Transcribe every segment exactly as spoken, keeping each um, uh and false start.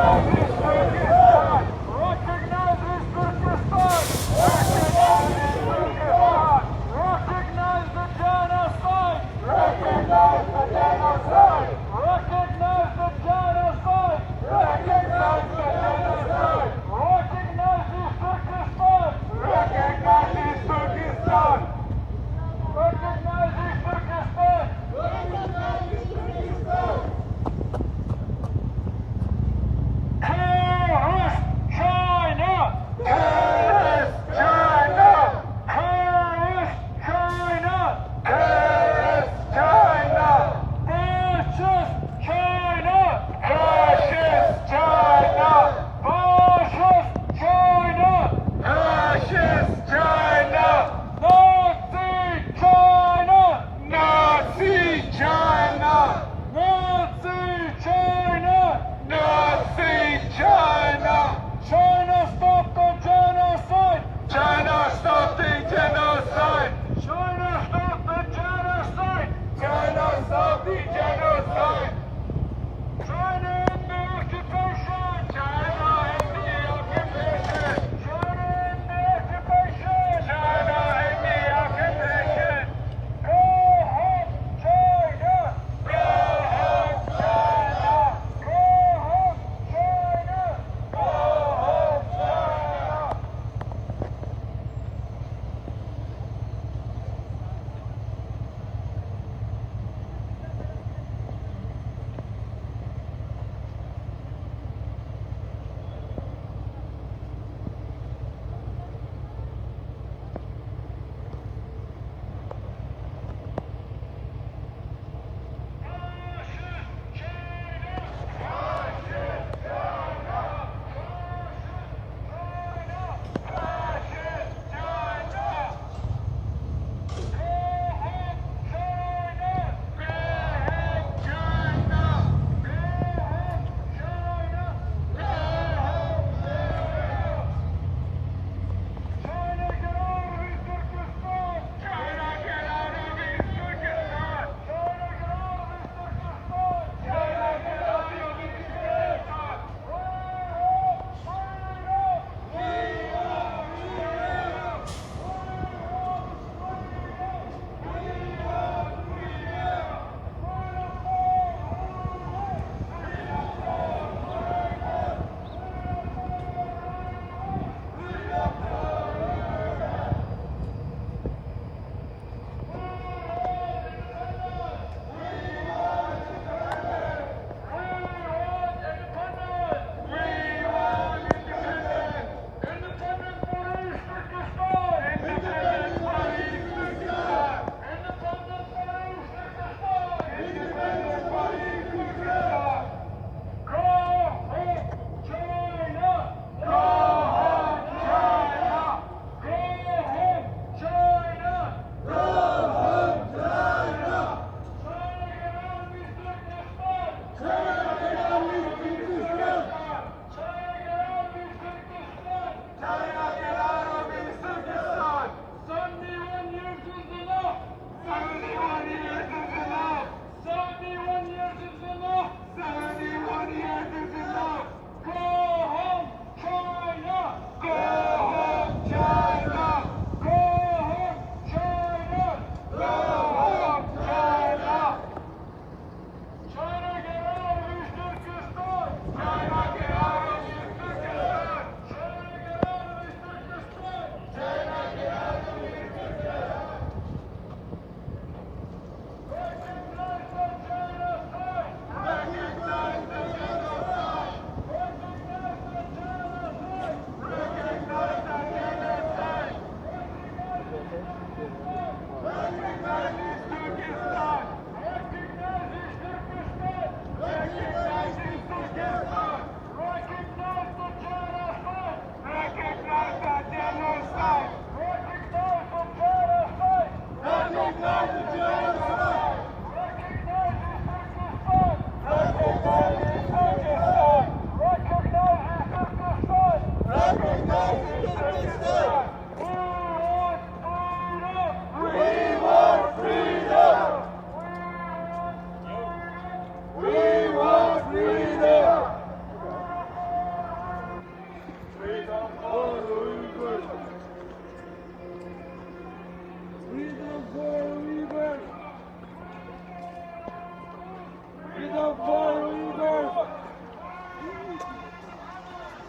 Recognizes Turkestan! Recognizes the genocide! Recognize the genocide! Recognize the genocide! Recognize the genocide! Recognizes Turkestan! Recognizes Turkestan! Recognizes Turkestan! Recognizes Turkestan! Two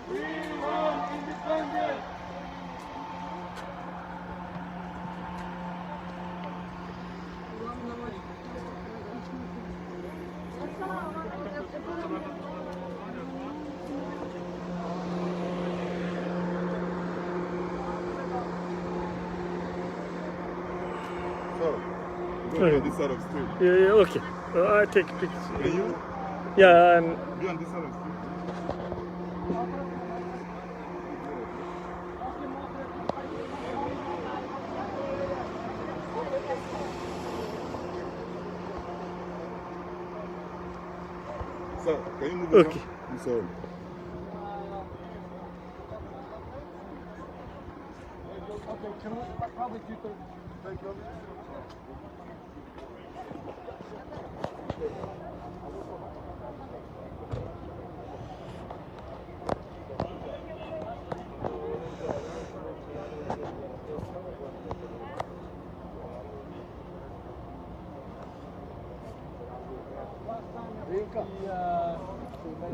So, go on this side of the street. Yeah, yeah, okay. Uh, I take pictures. Can you? Yeah, and be on this side of the street. So, can you move over? Okay. I'm sorry.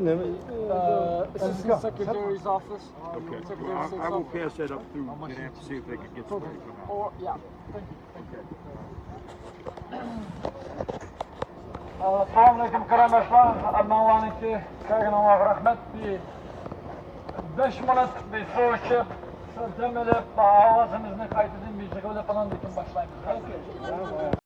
Neme? Uh, Assistant Secretary's office. Okay. Well, I, I will pass that up through there to see if they can get somebody to come out. Or, yeah. Thank you. Thank you. Assalamu alaikum, قارىداشلار. ھەممىڭلارنىڭكى كەلگىنىڭلارغا رەھمەت. بىر بەش مىنۇت بىر سۇ ئىچىپ، دەم ئېلىپ، ئاۋازىمىزنى قايتىدىن بىر يىغىۋېلىپ، ئاناندىن كېيىن باشلايمىز.